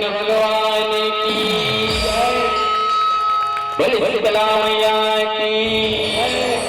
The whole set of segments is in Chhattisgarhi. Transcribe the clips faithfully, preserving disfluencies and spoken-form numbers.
भगवान की जय। बोले शीतला मैया की जय।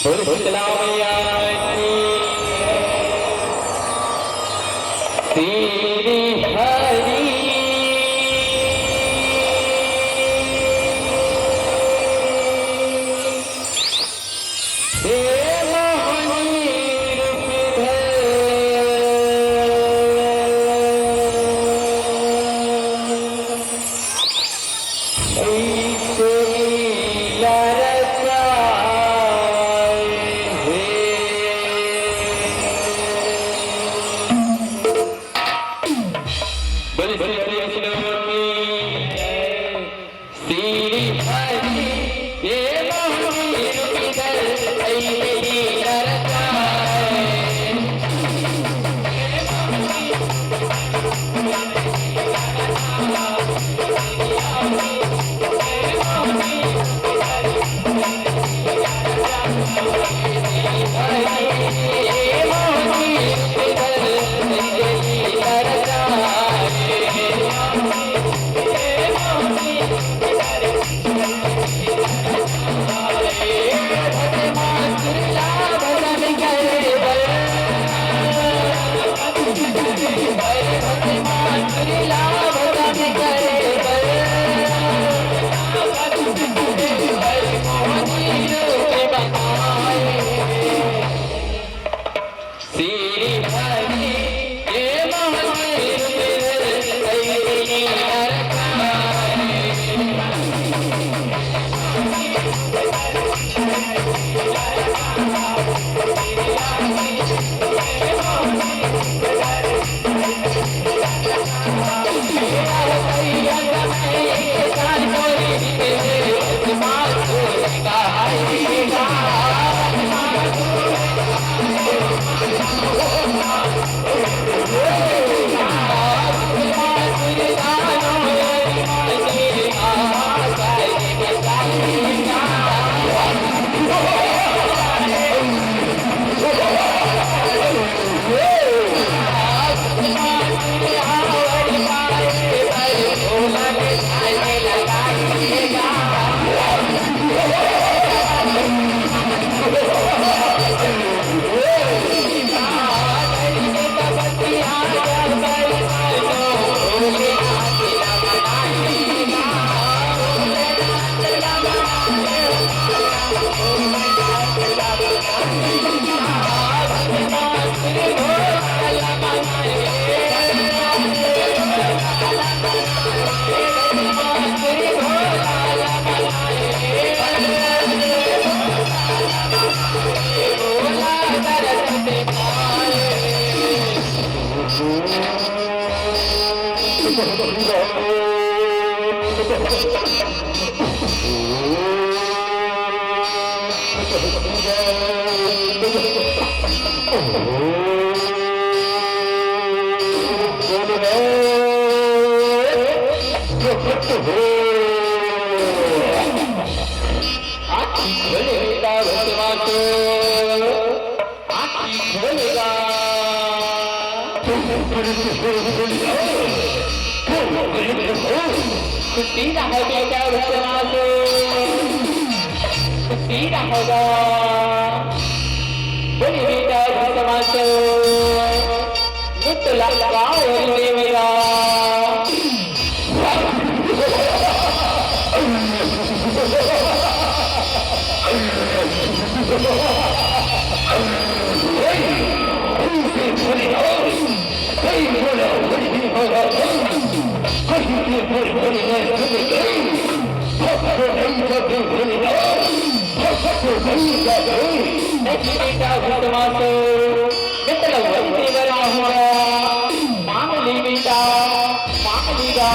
बोल शीतला मैया की। श्री हरि। हे मोहनी रूप धर। आँखी खोले बेटा भस्मासुर, आँखी खोले गा। खुशी रहो बेटा भस्मासुर, खुशी रहो गा। बोले बेटा भस्मासुर, नित लंका और देवरा। मांगली बेटा, मांगली गा।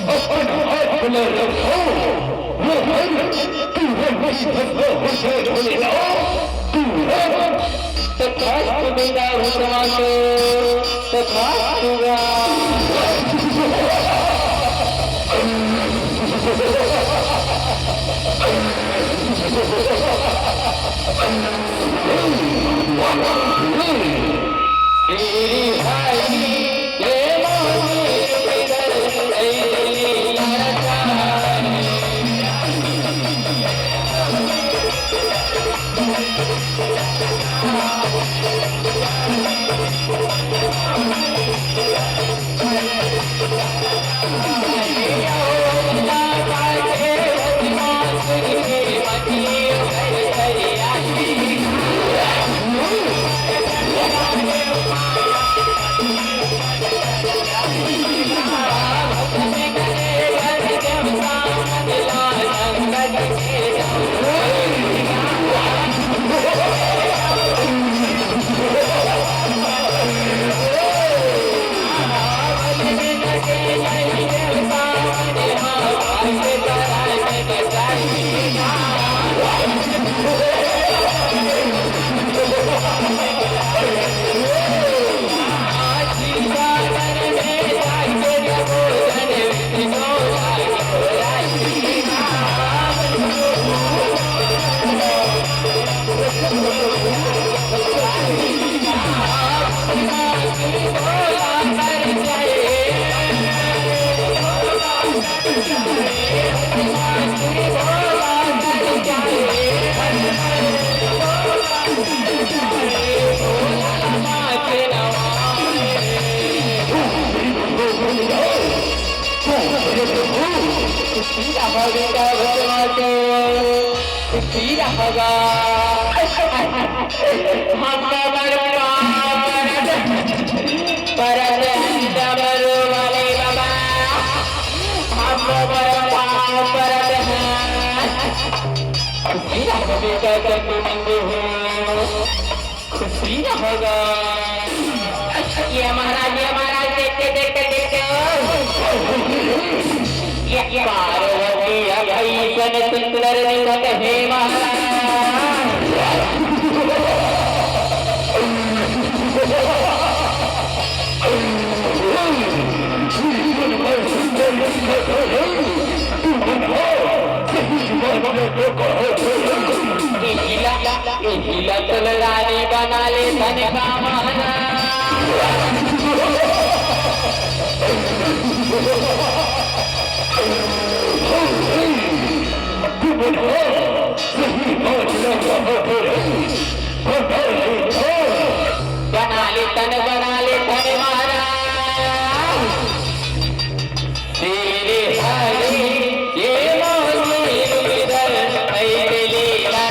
अपन हाथ में रखो, वो हर तू है मेरी भगवान, मुझे भूल जाओ, तू है। तथास्तु बेटा भस्मासुर, तथास्तु गा। परत हंस डमरू वाले बाबा, हम लोग पर पाँव परत हैं। खुशी रहो बेटा, जब भी मंगे हो, खुशी रहोगा। ये महाराज, ये महाराज, देखते, देखते, देखते, ये, ये पार्वती अब ऐसन सुंदर दिखत हे महाराज। इहिला, इहिला तोला रानी बना ले धन का महाराज। बना ले तन, बना ले तन महाराज। तेरे हरे ये मोहे उधर ऐ लीला।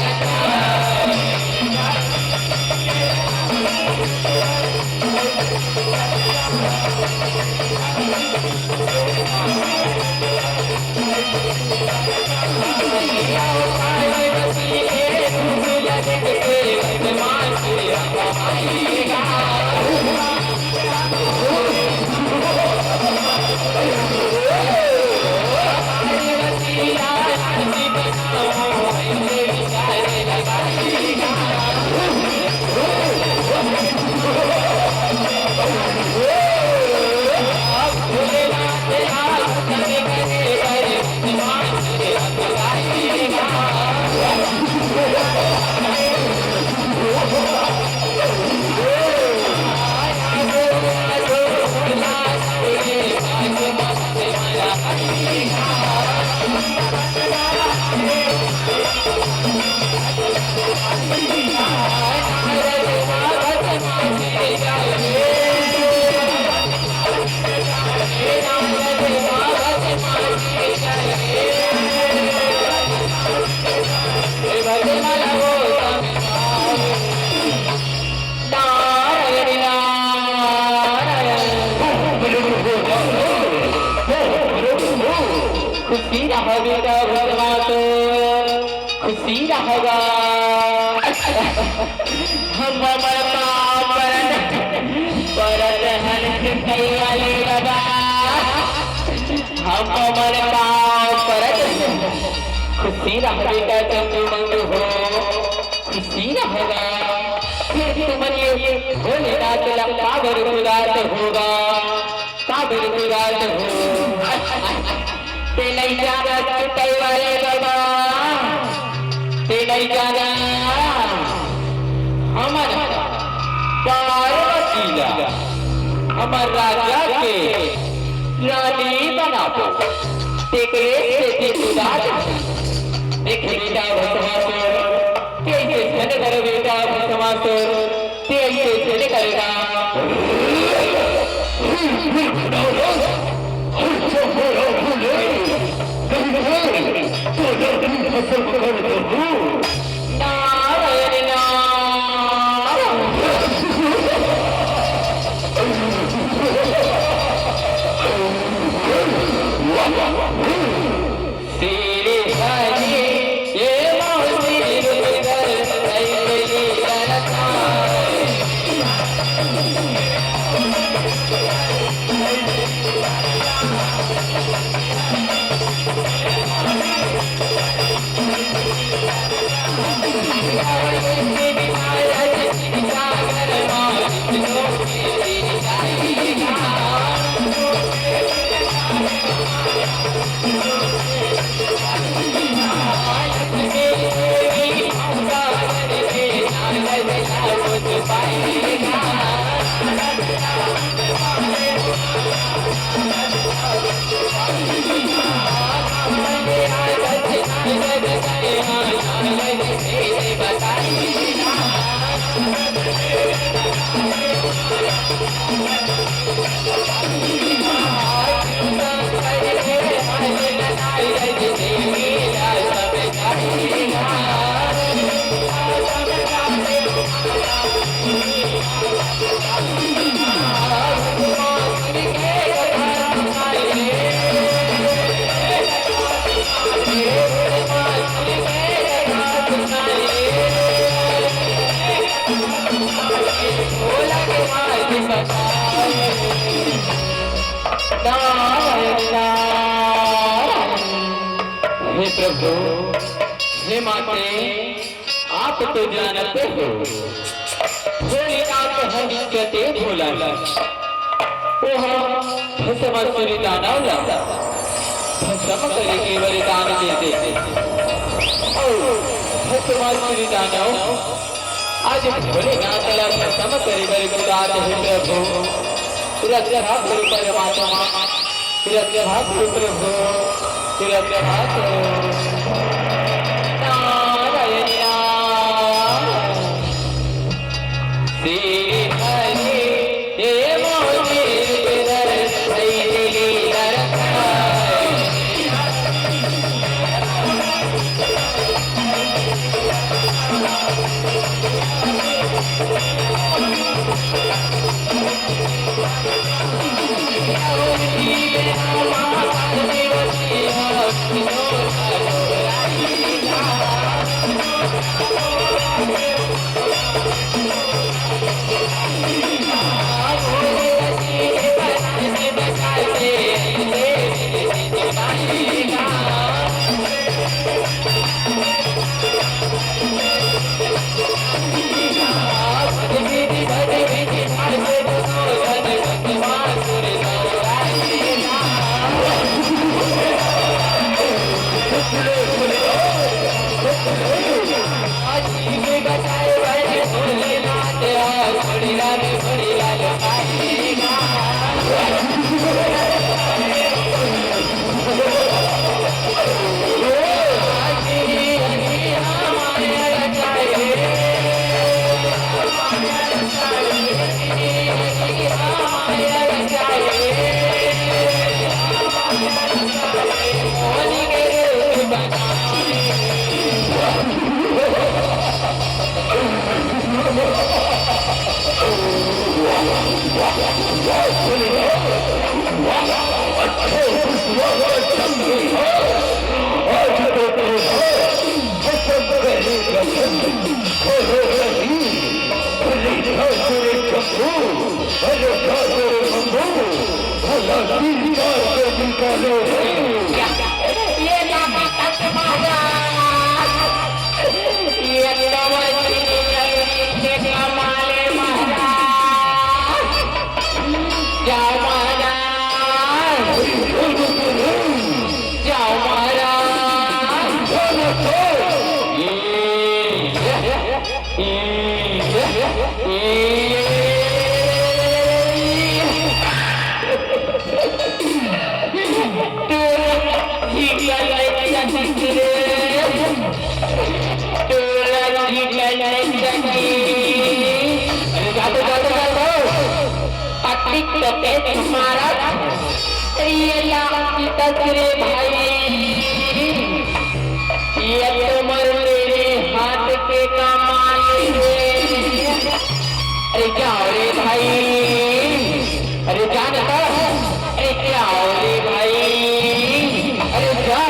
खुशी रहो बेटा भगवान, खुशी रहो। हम हमर पाँव परत, परत हन कई वाले बाबा। हम हमर पाँव परत, खुशी रहो बेटा चंदू मंगू हो, खुशी रहो। फिर तुमन ये भोलेनाथ ला काबर बुलात होगा, काबर बुलात हो। ते नइ जानस कई वाले बाबा, ते नइ जानस। हमन पार्वती ला हमर राजा के रानी बनाबो। तेकरे सेती बुलात हन। देख बेटा भस्मासुर, कइसे झन कर बेटा भस्मासुर, कइसे झन करना। नारायण नारायण। तेरे हरे ये मौजी रुदल कैली करता। नारायण, नारायण। हे प्रभु, हे माते, आप तो जानते हो, भोलेनाथ हर विश्व के भोला है। वो हम भस्मासुर दानव ला भस्म करे के वरदान दे दे। और भस्मासुर दानव आज भोलेनाथ ला भस्म करे बर बुलात हे प्रभु। रक्षा करो परमात्मा, रक्षा करो प्रभु, रक्षा करो। नारायण नारायण। श्री हरि हे मोरे दर्शन लीला रक्षा। ये नाटक महाराज, ये नवल से कमाले महाराज। जाओ महाराज, जाओ महाराज। पत्नी को तेज मारा। ये लाल की तस्वीर भाई, ये तो मर मेरे हाथ के कमाल है। अरे क्या हो रे भाई, अरे क्या नशा? अरे क्या हो रे भाई, अरे क्या?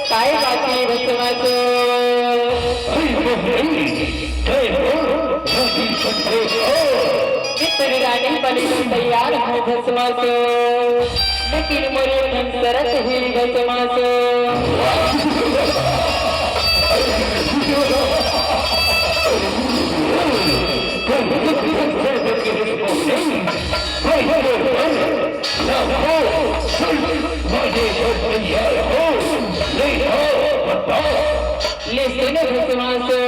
काय बाकी भस्मासुर? मित्र रानी बने तैयार हो भस्मासुर, लेकिन मोरे मन शरत ही भस्मासुर। ले सुनो भस्मासुर।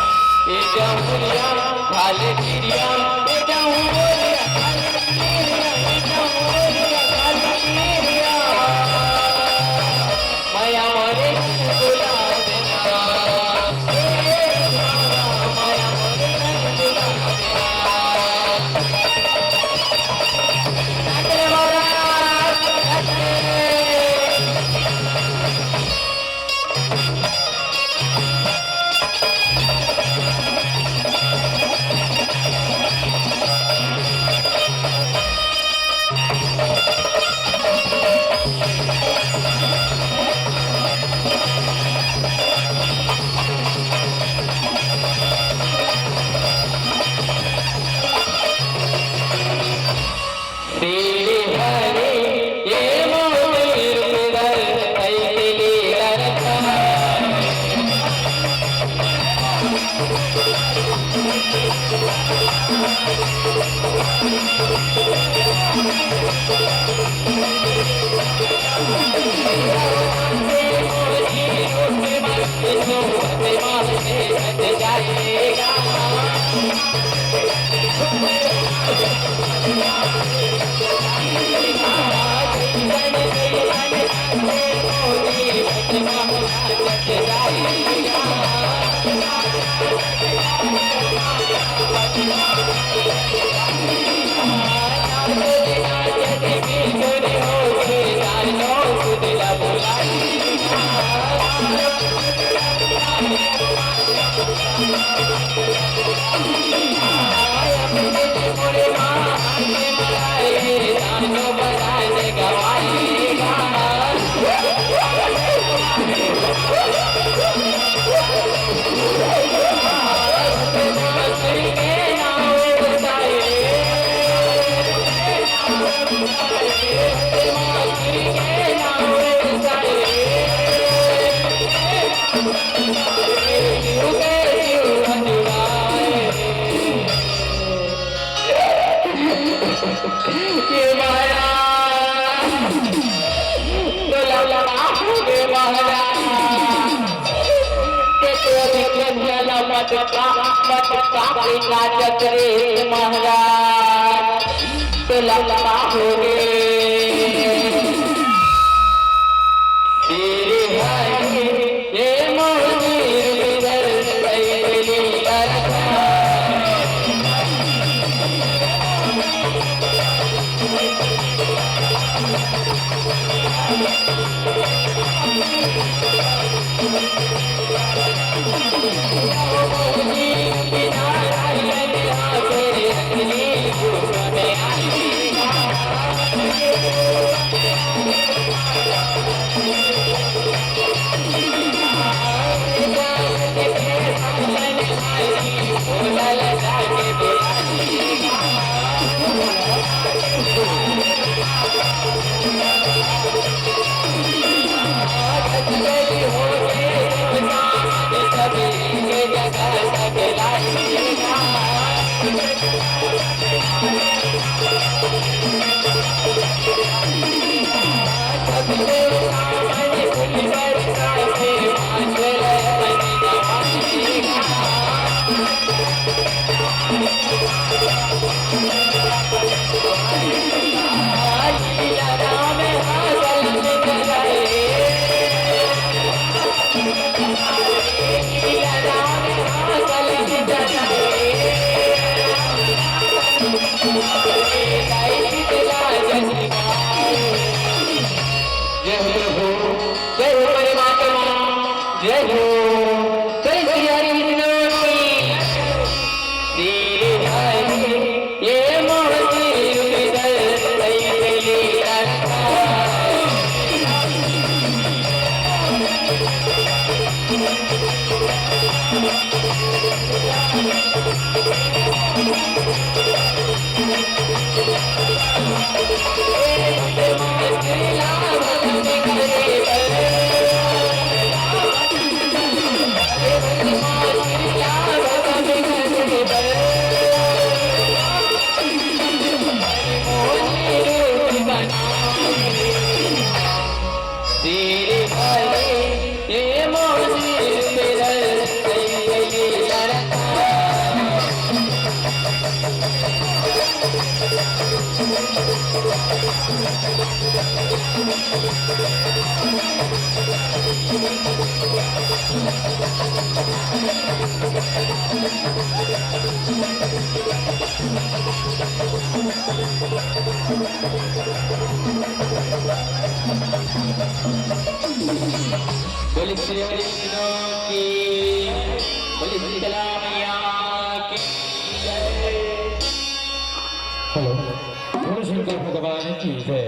ए जमुनिया खाले चिड़िया, ए जमुनिया खाले चिड़िया, ए जमुनिया खाले चिड़िया। मया मोरे रंग गुलाब ना, ए माया मोरे रंग गुलाब ना। ये महाराज, तो लौला हो गए महाराज। के तो अभी कन्हैया ला मत का, मत का, नाचत रे महाराज। तो लौला हो गए। तेरे भाई, ये मोर वीर बिदर, कैली अरखा। जय हो प्रभु, जय हो परमात्मा, जय हो। जय श्री हरि विष्णु की। श्री हरि, ये मोर दिल में दर्द कैसे ले रखा। बोले श्री हरि विष्णु की, बोले शीतला मैया की। हेलो, बोलो शंकर भगवान की जय।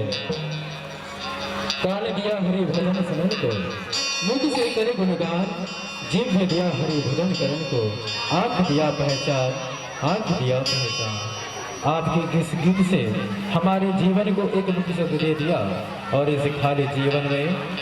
कान दिया हरि भजन सुनन को, मुख से करे गुणगान, जीभ दिया हरि भजन करन को, आँख दिया पहचान, आँख दिया पहचान। आपके इस गीत से हमारे जीवन को एक नई दिशा दे दिया और इस खाली जीवन में